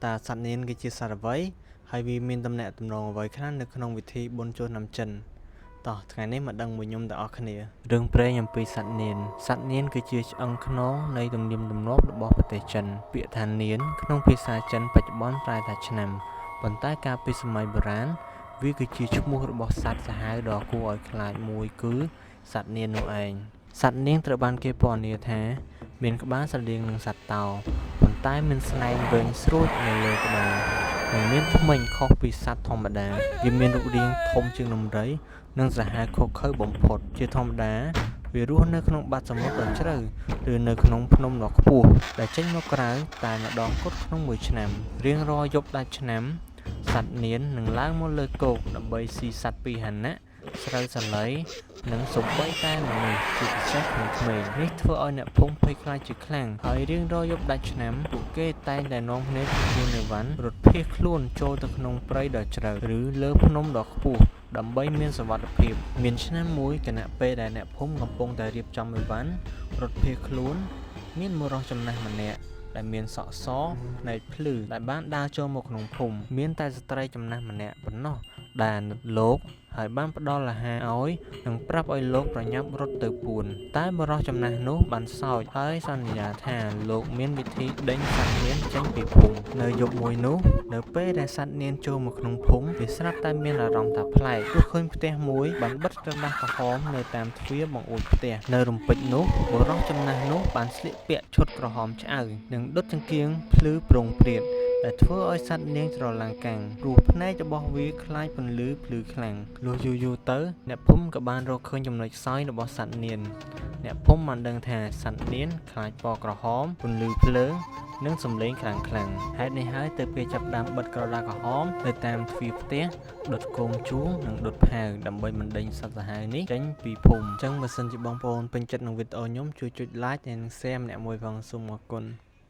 តើសត្វណៀនគឺជាសត្វអ្វីហើយវាមានតំណែងទំនងអ្វីខ្លះនៅក្នុងវិធីបុណ្យចូលឆ្នាំចិនតោះថ្ងៃនេះមកដឹងមួយខ្ញុំទាំងអស់គ្នារឿងព្រេងអំពីសត្វណៀនសត្វណៀនគឺជាឆ្អឹងខ្នងនៃទំនៀមទម្លាប់របស់ប្រទេសចិនពាក្យថាណៀនក្នុងភាសាចិនបច្ចុប្បន្នប្រែថាឆ្នាំប៉ុន្តែកាលពីសម័យបុរាណវាគឺជាឈ្មោះរបស់សត្វសាហាវដ៏គួរឲ្យខ្លាចមួយគឺសត្វណៀននោះឯងសត្វនាងត្រូវបានគេពណ៌នាថាមានក្បាលស្រដៀងនឹងសត្វតោប៉ុន្តែមានស្នែងវែងស្រួចនៅលើក្បាលនិងមានធ្មេញខុសពីសត្វធម្មតាវាមានរូបរាងធំជាងដំរីនិងសាហាវឃោរឃៅបំផុតជាធម្មតាវារស់នៅក្នុងបាតសមុទ្រដ៏ជ្រៅឬនៅក្នុងភ្នំដ៏ខ្ពស់ដែលចេញមកក្រៅតែម្ដងគត់ក្នុងមួយឆ្នាំរៀងរាល់យប់ដាច់ឆ្នាំសត្វនាននឹងឡើងមកលើគោកដើម្បីស៊ីសត្វពាហនៈស្រូវសាលីនិងសូម្បីតែមនុស្សជាពិសេសក្មេងៗនេះធ្វើឲ្យអ្នកភូមិភ័យខ្លាចជាខ្លាំងហើយរៀងរាល់យប់ដាច់ឆ្នាំពួកគេតែងតែនាំគ្នាជញ្ជូនអីវ៉ាន់រត់ភៀសខ្លួនចូលទៅក្នុងព្រៃដ៏ជ្រៅឬលើភ្នំដ៏ខ្ពស់ដើម្បីមានសុវត្ថិភាពមានឆ្នាំមួយខណៈពេលដែលអ្នកភូមិកំពុងតែរៀបចំអីវ៉ាន់រត់ភៀសខ្លួនមានបុរសចំណាស់ម្នាក់ដែលមានសក់សភ្នែកភ្លឺដែលបានដើរចូលមកក្នុងភូមិមានតែស្ត្រីចំណាស់ម្នាក់ប៉ុណ្ណោះដែលអាណិតលោកហើយបានផ្ដល់អាហារឲ្យនិងប្រាប់ឲ្យលោកប្រញាប់រត់ទៅពួនតែបុរសចំណាស់នោះបានសោចហើយសន្យាថាលោកមានវិធីដេញសត្វនានចេញពីភូមិនៅយប់មួយនោះនៅពេលដែលសត្វនានចូលមកក្នុងភូមិវាស្រាប់តែមានអារម្មណ៍ថាប្លែកព្រោះឃើញផ្ទះមួយបានបិទក្រដាសក្រហមនៅតាមទ្វារបង្អួចផ្ទះនៅរំពេចនោះបុរសចំណាស់នោះបានស្លៀកពាក់ឈុតក្រហមឆ្អៅនិងដុតចង្កៀងភ្លឺព្រោងព្រាតដែលធ្វើឲ្យសត្វនាងច្រឡាំងកាំងព្រោះភ្នែករបស់វាខ្លាចពន្លឺភ្លឺខ្លាំងលុះយូរៗទៅអ្នកភូមិក៏បានរកឃើញចំណុចខ្សោយរបស់សត្វនានអ្នកភូមិបានដឹងថាសត្វនានខ្លាចពណ៌ក្រហមពន្លឺភ្លើងនិងសំឡេងខ្លាំងៗហេតុនេះហើយទើបគេចាប់ផ្ដើមបិទក្រដាសក្រហមនៅតាមទ្វារផ្ទះដុតគោមជួងនិងដុតផាវដើម្បីបណ្ដេញសត្វសាហាវនេះចេញពីភូមិអញ្ចឹងបើសិនជាបងប្អូនពេញចិត្តនឹងវីដេអូខ្ញុំជួយចុច like និង share ម្នាក់មួយផងសូមអរគុណ។